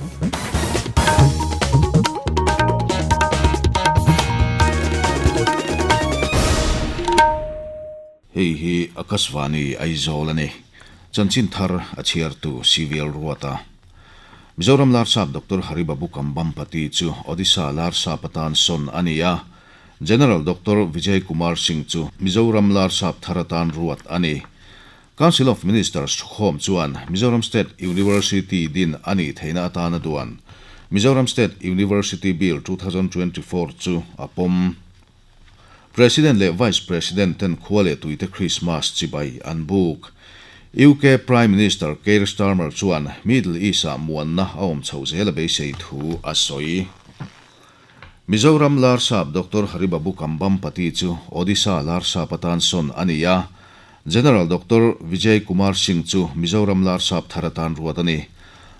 Hei hi Akashvani Aizawl a ni. Chanchin thar a chhiartu CVL Ruata. Mizoram Larsap Doctor Haribabu Kambhampati chu Odisha Larsap atan sawn a ni a, General Doctor Vijay Kumar Singh chu Mizoram Larsap thar atan ruat a ni. Council of Ministers thukhawm chuan Mizoram State University din a nih theihna atana duan Mizoram State University Bill 2024 chu a pawm. President leh Vice President ten khua leh tuite Krismas chibai an buk. UK Prime Minister Keir Starmer chuan Middle East-ah muanna a awm chhoh zel a beisei thu a sawi. Mizoram Larsap Doctor Haribabu Kambhampati chu Odisha Larsap atan sawn a ni a, General Doctor Vijay Kumar Singh chu Mizoram Larsap thar atan ruat a ni.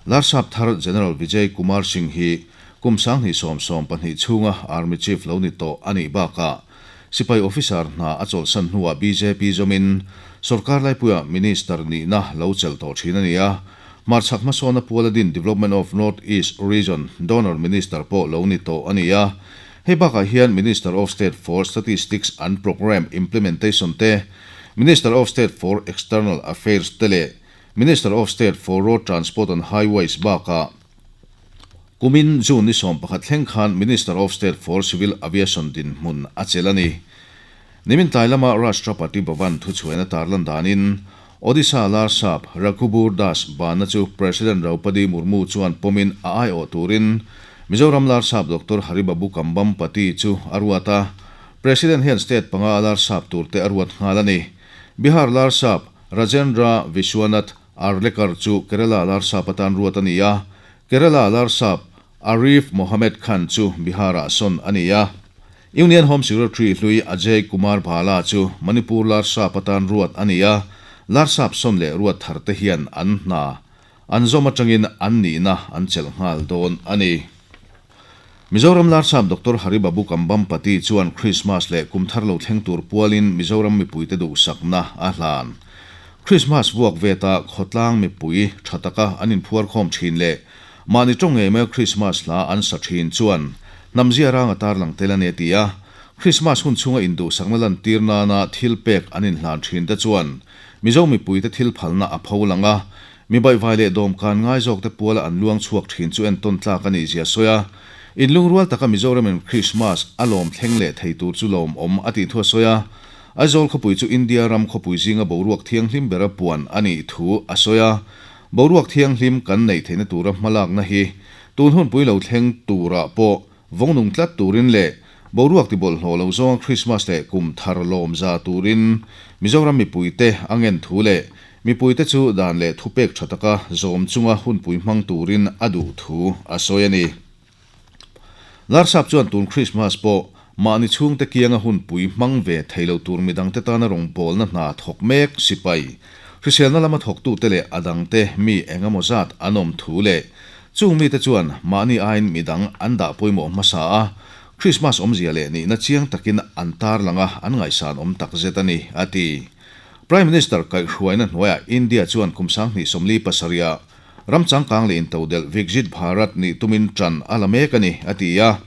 Larsap thar General Vijay Kumar Singh hi kum 2022 chhunga Army Chief lo ni tawh a nih bakah sipai officer hna a chawlhsan hnuah bjp zawmin sorkar laipuia Minister nihna lo chelh tawh thin a ni a. Hmarchhak hmasawna puala din Development of North East Region Donor Minister pawh lo ni tawh a ni a. Hei bakah hian Minister of State for Statistics and Programme Implementation te, Minister of State for External Affairs te leh Minister of State for Road Transport and Highways bakah kumin June ni 11 thleng khan Minister of State for Civil Aviation dinhmun a chelh a ni. Nimin tlai lama Rashtrapati Bhavan thuchhuaina tarlan danin Odisha Larsap Raghubur Das bana chu President Draupadi Murmu chuan pawmin a aiawh turin Mizoram Larsap Doctor Haribabu Kambhampati chu a ruat a, President hian state panga a Larsap turte a ruat nghal a ni. Bihar Larsap Rajendra Vishwanath Arlekar chu Kerala Larsap atan ruat a ni a, Kerala Larsap Arif Mohammed Khan chu Bihar-ah sawn a ni a. Union Home Secretary hlui Ajay Kumar Bhalla chu Manipur Larsap atan ruat a ni a, Larsap sawn leh ruat thar te hian an hna an zawm atangin an nihna an chelh nghal dawn a ni. Mizoram Larsap Doctor Haribabu Kambhampati chuan Krismas leh kum thar lo thleng tur pualin Mizoram mipuite duhsakna a hlan. Krismas vuak veta khawtlang mipui tha taka an inphuarkhawm thin leh Mahni tawng ngei mai Krismas hla an sa thin chuan hnamzia rang a tarlang tel a ni a ti a. Krismas hun chhunga induhsakna lantir nana thil pek an inhlan thin te chuan Mizo mipuite thil phalna a pho lang a, mi baihvai leh dawmkan ngai zawkte puala an luang chhuak thin chu entawn tlak a nih zia sawi a. Inlungrual taka Mizoramin Krismas a lawm thleng leh thei tur chu lawmawm a tih thu a sawi a. Aizawl khawpui chu India ram khawpui zinga boruak thianghlim bera puan a nih thu a sawi a. Boruak thianghlim kan neih theihna tura hmalakna hi tun hunpui lo thleng turah pawh vawngnung tlat turin leh boruak tibawlhhlawh lo zawnga Krismas leh kum thar lawmza turin Mizoram mipuite a ngen thu leh mipuite chu dan leh thupek tha taka zawm chunga hunpui hmang turin a duh thu a sawi a ni. Larsap chuan tun Krismas pawh mahni chhungte kianga hunpui hmang ve thei lo tur midangte tana rawngbawlna hna thawk mek sipai, hriselna lama thawktute leh a dangte mi eng emaw zat an awm thu leh chung mite chuan mahni aiin midang an dah pawimawh hmasa a, Krismas awmzia leh nihna chiang takin an tarlang a, an ngaihsan awm takzet a ni, a ti. Prime Minister kaihhruaina hnuaiah India chuan kum 2047 ah Ram changkang leh intodelh Viksit Bharat nih tumin ṭan a la mek a ni, a ti a.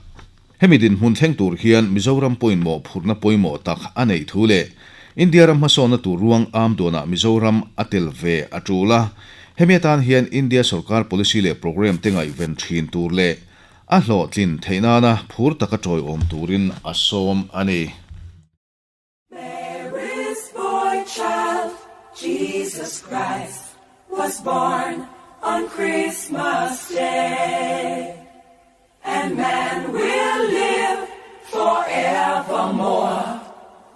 Hemi dinhmun thleng tur hian Mizoram pawhin mawhphurhna pawimawh tak a neih thu leh India ram hmasawnna tur ruang am duanah Mizoram a tel ve a ṭul a. Hemi atan hian India sorkar policy leh programme te ngaihven ṭhin tur leh a hlawhtlin theih nana phur taka ṭawiawm turin a sawm a ni. Mary's boy child, Jesus Christ, was born on Christmas Day. And man will live forevermore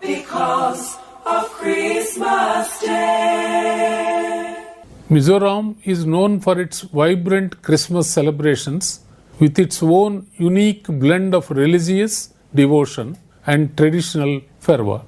because of Christmas Day. Mizoram is known for its vibrant Christmas celebrations with its own unique blend of religious devotion and traditional fervor.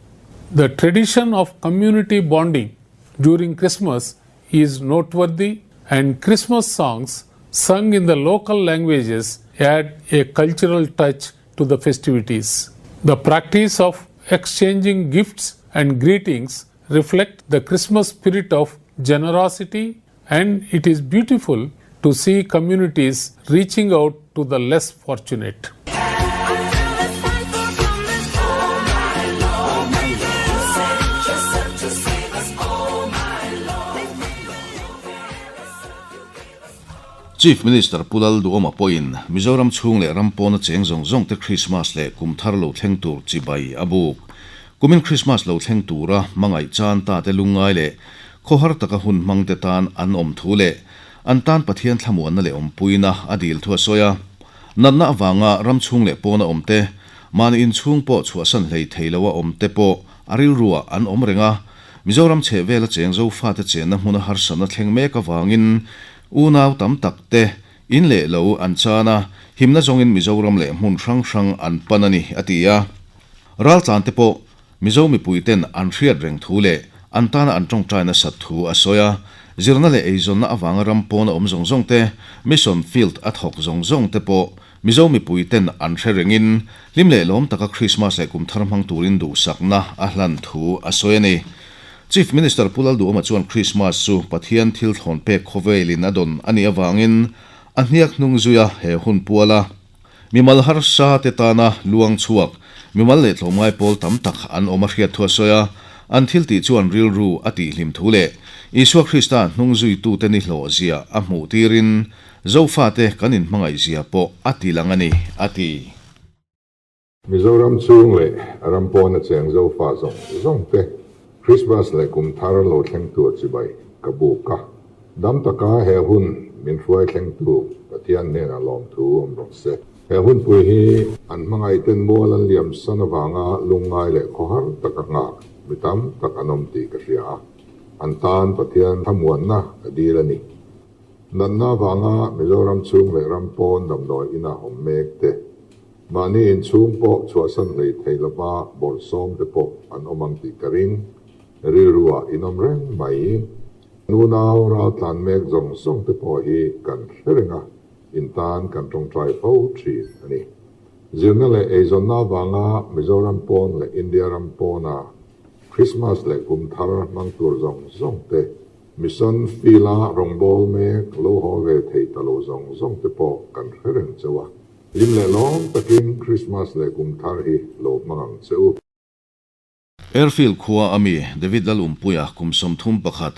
The tradition of community bonding during Christmas is noteworthy, and Christmas songs sung in the local languages add a cultural touch to the festivities. The practice of exchanging gifts and greetings reflect the Christmas spirit of generosity, and it is beautiful to see communities reaching out to the less fortunate. Chief Minister Pu Lalduhoma pawhin Mizoram chhung leh ram pawna cheng zawng zawng te Krismas leh kum thar lo thleng tur chibai a buk. Kumin Krismas lo thleng tura hmangaih chan ta te lungngai leh khawhar taka hun hmang te tan an awm thu leh an tan Pathian thlamuanna leh awmpuina a dil thu a sawi a. Natna avanga ram chhung leh pawna awm te, mahni inchhung pawh chhuahsan hlei thei loa awm te pawh a rilruah an awm reng a. Mizoram chhehvela cheng Zofate chenna hmuna harsatna thleng mek avangin unau tam tak te in leh lo an chan a, himna zawngin Mizoram leh hmun hrang hrang an pan a ni, a ti a. Raltlan te pawh Mizo mipui ten an hriat reng thu leh an tana an tawngtai nasat thu a sawi a. Zirna leh eizawnna avanga ram pawna awm zawng zawng te, mission field a thawk zawng zawng te pawh Mizo mipui ten an hre rengin hlim leh lawm taka Krismas leh kum thar hmang turin duhsakna a hlan thu a sawi a ni. Chief Minister Pu Lalduhoma chuan Krismas chu Pathian thil thlawn pek khawvelin a dawn a nih avangin a hniak hnung zuia he hun puala mimal harsa te tana luang chhuak mimal leh tlawmngai pawl tam tak an awm a hriat thu a sawi a, an thil tih chuan rilru a tihhlim thu leh Isua Krista hnung zuitute ni hlawh zia a hmuh tirin Zofate kan inhmangaihzia pawh a ti lang a ni, a ti. Mizoram chhung leh ram pawna cheng Zofa zawng zawng te Christmas leh kum thar lo thleng tur chibai ka buk a. Dam taka he hun min hruai thlengtu Pathian hnenah lawmthu awm rawh se. He hunpui hi an hmangaihten mual an liam san avanga lungngai leh khawhar taka nghak mi tam tak an awm tih ka hria a, an tan Pathian thlamuanna ka dil a ni. Natna vanga Mizoram chhung leh ram pawn damdawi ina awm mek te, mahni inchhung pawh chhuahsan hlei thei lova bawrhsawm te pawh an awm ang tih ka ring. Rilruah in awm reng mai. Nunau raltlan mek zawng zawng te pawh hi kan hre reng a, in tan kan tawngtai fo thin a ni. Zirna leh eizawnna avanga Mizoram pawn leh India ram pawna Krismas leh kum thar hmang tur zawng zawng te, Mission field-a rawngbâwl mek lo haw ve thei ta lo zawng zawng te pawh kan hre reng cheu a. Hlim leh lawm takin Krismas leh kum thar hi lo hmang ang che u. Airfield khua a mi David Lalumpuia kum 31,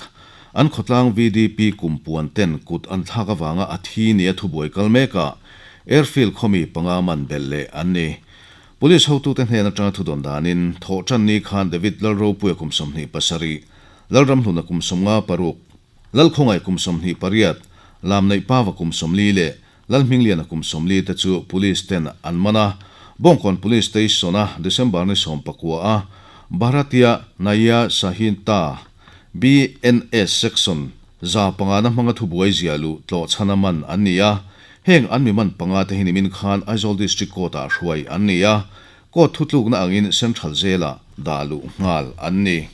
an khawtlang VDP kum puan ten kut an thlak avanga a thi nia thubuai kal mekah Airfield khaw mi panga man belh leh an ni. Police hotute hnen atanga thudawn danin thawhtan ni khan David Lalropuia kum 27, Lalramhluna kum 56, Lalkhawngaih kum 28, Lamneihpava kum 40 leh Lalhmingliana kum 40 te chu Police ten an man a. Bawngkawn Police Station-a December ni 19 a Bharatiya Nyaya Sanhita, BNS, Section 105 na hmanga thubuai zia luh tlawhchhana man an ni a. Heng an mi man panga te hi nimin khan Aizawl District Court-ah hruai an ni a. Court thutlukna angin Central Jail-ah dah luh nghal an ni.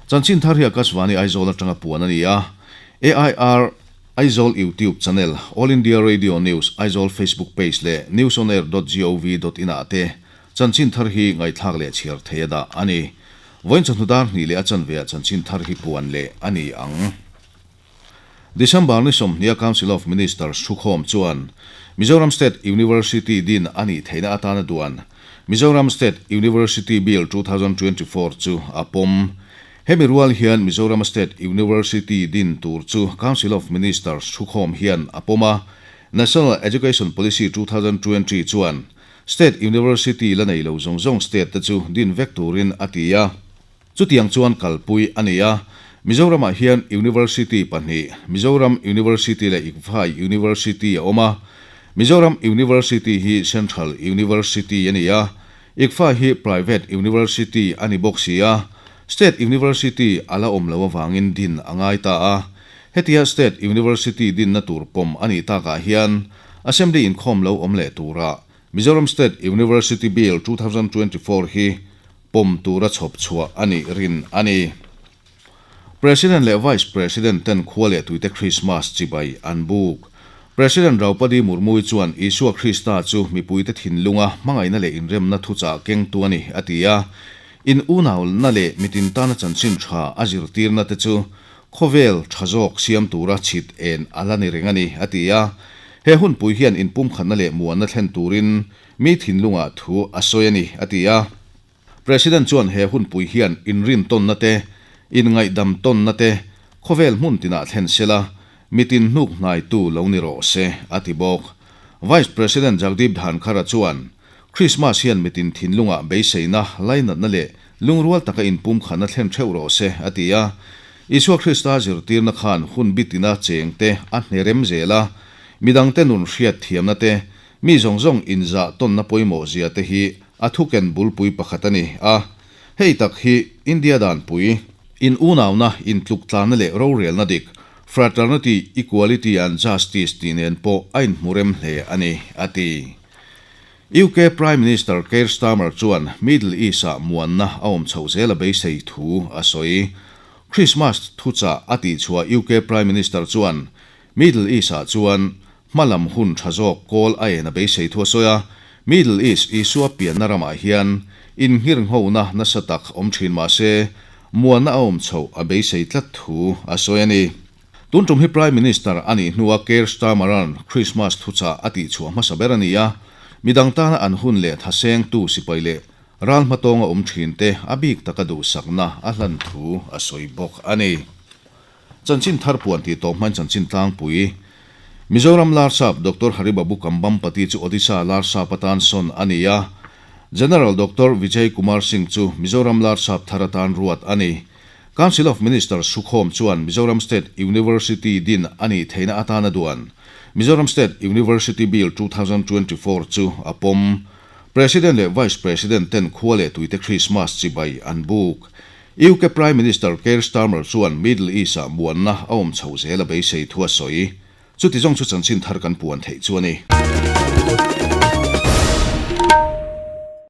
Chanchin thar hi Akashvani Aizawl atanga puan a ni a. AIR Aizawl YouTube channel, All India Radio News Aizawl Facebook page leh newsonair dot gov dot in ah te chanchin thar hi ngaihthlak leh chhiar thei a dah a ni. Vawiin chawhnu dar hnih leh a chanve ah chanchin thar hi puan leh a ni ang. December ni 20 a Council of Ministers thukhawm chuan Mizoram State University din a nih theihna atana duan Mizoram State University Bill 2024 chu a pawm. Hemi rual hian Mizoram State University din tur chu Council of Ministers thukhawm hian a pawm a, National Education Policy 2020 chuan State University la nei lo zawng zawng state te chu din vek turin a ti a. Chutiang chuan kalpui a ni a, Mizoramah hian University pahnih, Mizoram University leh ICFAI University a awm a. Mizoram University hi Central University a ni a, ICFAI hi Private University a ni bawk si a, State University a la awm loh avangin din a ngai ta a. Hetia State University dinna tur pawm a nih takah hian Assembly inkhawm lo awm leh turah Mizoram State University Bill 2024 hi pawm tura chhawp chhuah a nih rin a ni. President leh Vice President ten khua leh tuite Krismas chibai an buk. President Draupadi Murmu-i chuan Isua Krista chu mipuite thinlunga hmangaihna leh inremna thuchah kengtu a ni, a ti a. In unauna leh mitin tana chanchin tha a zirtirna te chu. Khawvel tha zawk siam tura chhit en a la ni reng a ni, a ti a. He hunpui hian inpumkhatna leh muanna thlen turin mi thinlungah thu a sawi a ni, a ti a. President chuan he hunpui hian inrintawnna te, inngaihdam tawnna te khawvel hmun tinah thlen sela, mitin hnuk hnaitu lo ni rawh se, a ti bawk. Vice President Jagdeep Dhankhar-a chuan, Krismas hian mitin thinlungah beiseina, lainatna leh lungrual taka inpumkhatna thlen theuh rawh se, a ti a. Isua Krista zirtirna khan hun bitina chengte a hne rem zel a, midangte nun hriat thiamna te, mi zawng zawng inzah tawnna pawimawh zia te hi a thuken bulpui pakhat a ni a. Hei tak hi India danpui, in unauna, intluktlanna leh rorelna dik, Fraternity, Equality and Justice tih nen pawh a inhmu rem hle a ni, a ti. UK Prime Minister Keir Starmer chuan Middle East-ah muanna a awm chhoh zel a beisei thu a sawi. Christmas thuchah a tihchhuah UK Prime Minister chuan Middle East-ah chuan hmalam hun tha zawk kawl a en a beisei thu a sawi a, Middle East Isua pianna ramah hian innghirnghona nasa tak awm thin mah se muanna a awm chhoh a beisei tlat thu a sawi a ni. Tun tum hi Prime Minister a nih hnua Keir Starmer-a'n Christmas thuchah a tihchhuah hmasa ber a ni a, midang tana an hun leh thasengtu sipai leh ral hmatawnga awm thinte a bik taka duhsakna a hlan thu a sawi bawk a ni. Chanchin thar puan tih tawh hmain chanchin tlangpui Mizoram Larsap Doctor Haribabu Kambampati chu Odisha Larsap atan sawn a ni a, General Doctor Vijay Kumar Singh chu Mizoram Larsap thar atan ruat a ni. Council of Ministers sukhawm chuan Mizoram State University din a nih theihna atana duan Mizoram State University Bill 2024 chu a pawm. President leh Vice President ten khua leh tuite Christmas chibai an buk. UK Prime Minister Keir Starmer chuan Middle East-ah muanna a awm chho zel a beisei thu a sawi. Chuti zawng chu chanchin thar kan puan theih chu a ni.